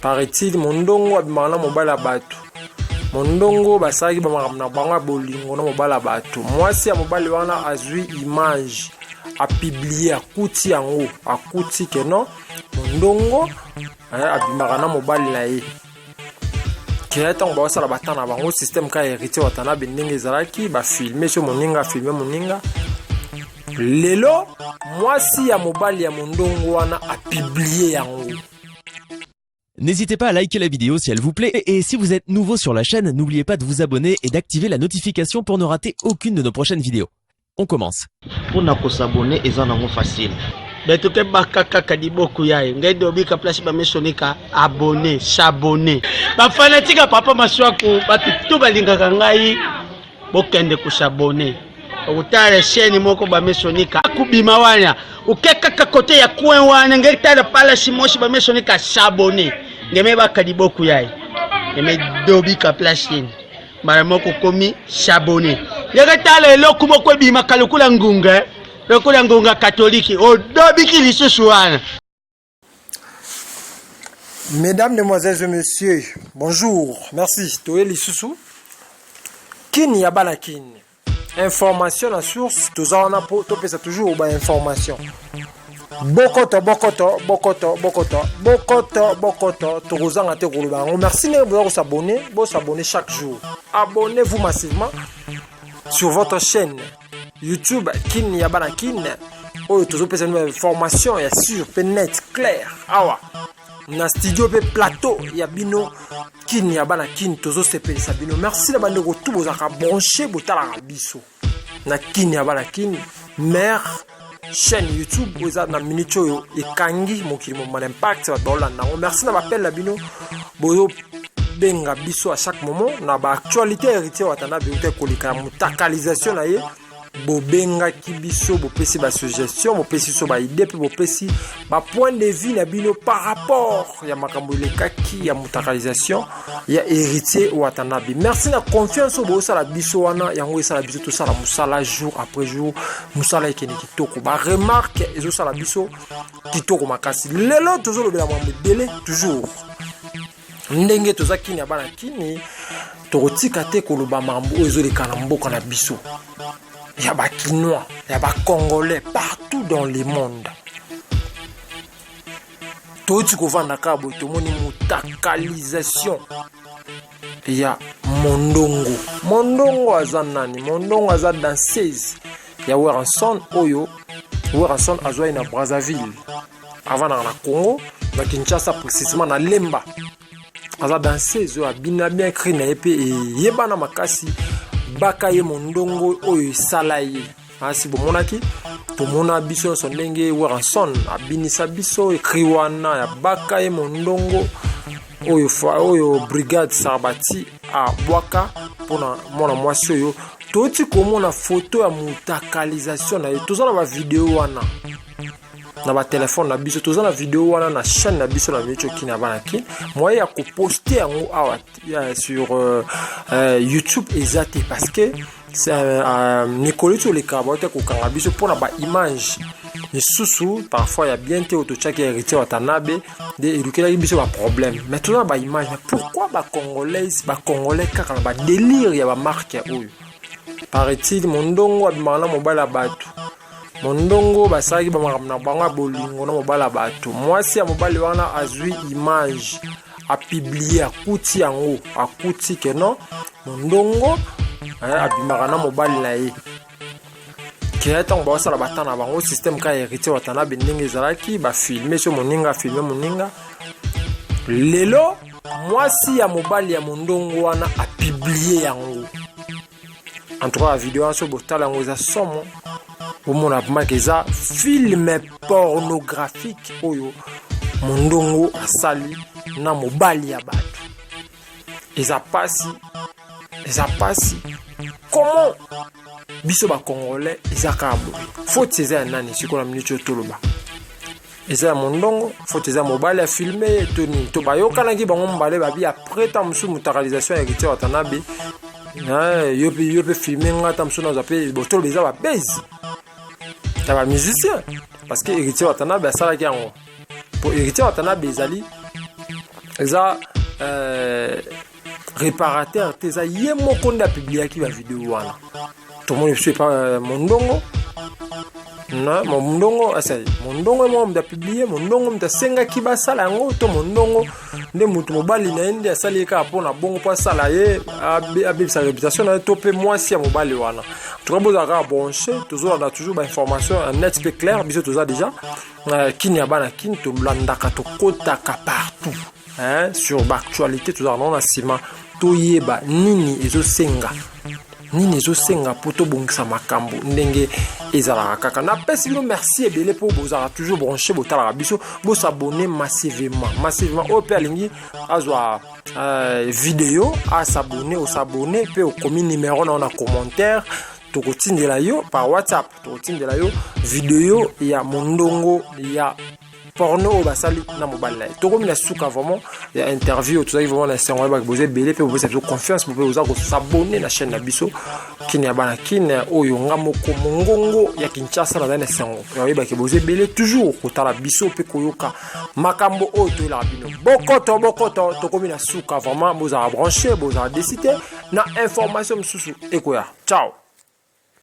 Paraît-il mondongo abimaka na mobali ya bato. Mondongo basalaki bamakambo na bango ya bolingo na mobali ya bato. Mwasi ya mobali wana azwi image apublie, akuti yango, akuti ke non mondongo abimaka na mobali na ye. Ke ntango baosala bata na bango système ka Héritier Watanabe ndenge ezalaki bafilme, so moninga afilme moninga. Lelo mwasi ya mobali ya mondongo wana apublie yango. N'hésitez pas à liker la vidéo si elle vous plaît et si vous êtes nouveau sur la chaîne, n'oubliez pas de vous abonner et d'activer la notification pour ne rater aucune de nos prochaines vidéos. On commence. Mpona kos'abonner eza nango facile. Beto ke baka kaka liboku ya ye ngai dobika place bamesonika abonné, s'abonner. Bafanatika papa Maswaku, bato to balingaka ngai, bokende kos'abonner, okotala chaîne moko bamesonika akubima wana, oke kaka kote ya coin wana, ngai tala palasi mosi bamesonika s'abonner, ngeme baka liboku ya ye, ngeme dobika place yeni mbala moko komi s'abonner, ngeke tala eloko moko ebimaka lokola ngunga, lokola ngonga katolike, odobiki lisusu wana. Mesdames, Mesdemoiselles et Messieurs, bonjour. Merci. Toye lisusu. Kin ya bana kin. Information na source, toza wana po topesa toujours ba information. Bokoto, bokoto, bokoto, bokoto, bokoto, bokoto, tokozanga te koloba yango. Merci ndenge boza kos'abonner, bos'abonner chaque jour. Abonnez-vous massivement sur votre chaîne YouTube Kin ya bana kin oyo tozopesa bino information ya sûr mpe net clair awa na studio mpe plateau ya bino Kin ya bana kin. Tozosepelisa bino. Merci na bandeko tu bozalaka branché, botalaka biso na Kin ya bana kin, mare chaîne YouTube oyo eza na minute oyo ekangi mokili mobimba na impact, bato baolanda yango. Merci na baappel na bino, bozobenga biso à chaque moment na baactualité. Héritier Watanabe euta koleka ya motakalisation na ye, bobengaki biso, bopesi basuggestion, bopesi biso baidée mpe bopesi bapoint de vue na bino par rapport ya makambo elekaki ya motakalisation ya Héritier Watanabe. Merci na confiance oyo bozosala biso wana, yango esala biso tosala mosala jour après jour, mosala ekende kitoko, baremarque ezosala biso kitoko makasi. Lelo tozolobela makambo ebele, toujours ndenge toza kini ya bana kini, tokotika te koloba makambo oyo ezoleka na mboka na biso ya bakinois, ya bacongolais partout dans le monde. Touti kovanda kaka boye, tomoni motakalisation ya Mondongo. Mondongo aza nani? Mondongo aza danseuse ya Werrason oyo Werrason azwai na Brazzaville, avandaka na Congo, na Kinshasa, précisement na Lemba. Aza danseuse oyo abina bien, cri na ye mpe eyebana makasi, baka ye mondongo oyo esala ye asi bomonaki. Tomona biso nyonso ndenge Werrason abinisa biso cri wana ya baka ye mondongo oyo oyo Brigade Sarbati abwaka mpona mwana mwasi oyo. Touti komona foto ya motakalisation na ye, toza na bavideo wana na batelefone na biso, toza na video wana na chaîne na biso na miniti okini ya bana kin. Moyen ya koposte yango awa sur YouTube eza te, parce que mikolo ti oleka bauta kokanga biso mpona baimage misusu parfois ya bien te oyo totiaki ya Héritier Watanabe, nde elukelaki biso baproblème. Mais toza na baimage. Mais pourquoi bacongolaise, bacongolais kaka na badélire ya bamarke oyo? Paraît-il mondongo abimaka na mobali ya bato. Mondongo basalaki bamakambo na bango ya bolingo na mobali ya bato. Mwasi ya mobali wana azwi image apublie, akuti yango, akuti ke non mondongo abimaka na mobali na ye. Ke ntango baosala bata na bango système ka Héritier Watanabe ndenge ezalaki bafilme, so moninga afilme moninga. Lelo mwasi ya mobali ya mondongo wana apublie yango. En tout cas, video wana so botala yango, eza somo. Bomona vraiment eza film pornographique oyo mondongo asali na mobali ya bato. Eza pasi, eza pasi. Comment biso bacongolais eza kaka boye? Faute eza ya nani sikoyo na miniti oyo toloba? Eza ya mondongo? Faute eza mobali afilme ye to nini? To bayokanaki bango mibale babi après ta mosusu motakalisation ya Héritier Watanabe, yo mpe filme nga, ta mosusu nazwa mpe. Toloba eza babase ya bamusicien, parce que Héritier Watanabe asalaki yango po Héritier Watanabe ezali. Eza réparateur te, eza ye moko nde apubliaki bavideo wana. Tomoni biso epa mondongo na mondongo asali mondongo ye moko moto apublie, mondongo moto asengaki basala yango, to mondongo nde moto mobali na ye nde asali ye kaka mpona bongo mpo asala ye abebisa réputation na ye, to mpe mwasi ya mobali wana. Tuka bozala kaka branché, tozolanda toujours bainformation ya net mpe clair. Biso toza déjà kini ya bana kini, tolandaka, tokotaka partout, hein, sur baactualité. Tozalaka nango na nsima, toyeba nini ezosenga, nini ezosenga mpo tobongisa makambo ndenge ezalaka kaka. Napesi bino merci ebele mpo bozalaka toujours branché, botalaka biso, bos'abonner massivement, massivement. Oyo mpe alingi azwa video, as'abonner, os'abonner mpe okomi numéro na yo na commentaire, tokotindela yo par WhatsApp, tokotindela yo video ya mondongo ya porno oyo basali na mobali na ye. Tokomi na suka vraiment ya interview. Tozalaki vraiment na esengo oyebaki boza ebele mpe bopesa biso confiance, mpe boza kos'abonner na chaîne na biso Kini ya bana Kine. Oyo nga moko mongongo ya Kinshasa, nazali na esengo ya oyebaki boza ebele toujours kotala biso mpe koyoka makambo oyo toyelaka bino. Bokoto bokoto, tokomi na suka vraiment. Bozala branché, bozala décidé na information mosusu ekoya. Ciao.